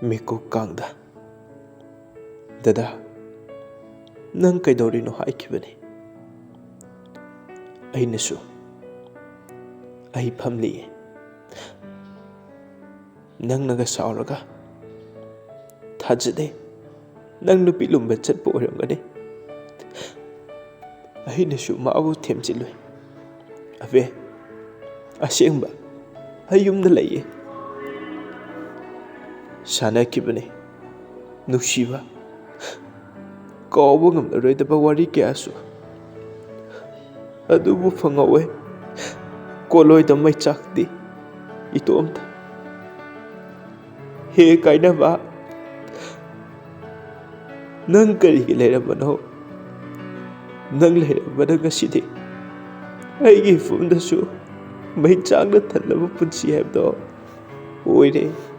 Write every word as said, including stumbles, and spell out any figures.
ꯃꯤꯀꯨꯞ ꯀꯥꯡꯗ "ꯗꯗꯥ, ꯅꯪ ꯀꯩꯗꯧꯔꯤꯅꯣ?" ꯍꯥꯏꯈꯤꯕꯅꯤ꯫ ꯑꯩꯅꯁꯨ, "ꯑꯩ ꯐꯝꯂꯤꯌꯦ꯫ ꯅꯪꯅꯒ ꯁꯥꯎꯔꯒ, ꯊꯥꯖꯗꯦ, ꯅꯪ ꯅꯨꯄꯤ ꯂꯨꯝꯕ ꯆꯠꯄ ꯑꯣꯏꯔꯝꯒꯅꯤ"꯫ ꯑꯩꯅꯁꯨ ꯃꯥꯕꯨ ꯊꯦꯝꯖꯤꯜꯂꯨꯏ꯫ "ꯑꯕꯦ, ꯑꯁꯦꯡꯕ, ꯑꯩ ꯌꯨꯝꯗ ꯂꯩꯌꯦ꯫ ꯁꯥꯟꯅꯈꯤꯕꯅꯦ, ꯅꯨꯡꯁꯤꯕ, ꯀꯥꯎꯕ ꯉꯝꯂꯔꯣꯏꯗꯕ ꯋꯥꯔꯤ ꯀꯌꯥꯁꯨ꯫ ꯑꯗꯨꯕꯨ ꯐꯪꯍꯧꯋꯦ ꯀꯣꯂꯣꯏꯗ ꯃꯩꯆꯥꯛꯇꯤ ꯏꯇꯣꯝꯇ꯫ ꯍꯦ ꯀꯥꯏꯅꯕ, ꯅꯪ ꯀꯔꯤꯒꯤ ꯂꯩꯔꯝꯕꯅꯣ? ꯅꯪ ꯂꯩꯔꯝꯕꯅ ꯉꯁꯤꯗꯤ ꯑꯩꯒꯤ ꯏꯐꯝꯗꯁꯨ ꯃꯩꯆꯥꯛꯅ ꯊꯜꯂꯕ ꯄꯨꯟꯁꯤ ꯍꯥꯏꯕꯗꯣ ꯑꯣꯏꯔꯦ"꯫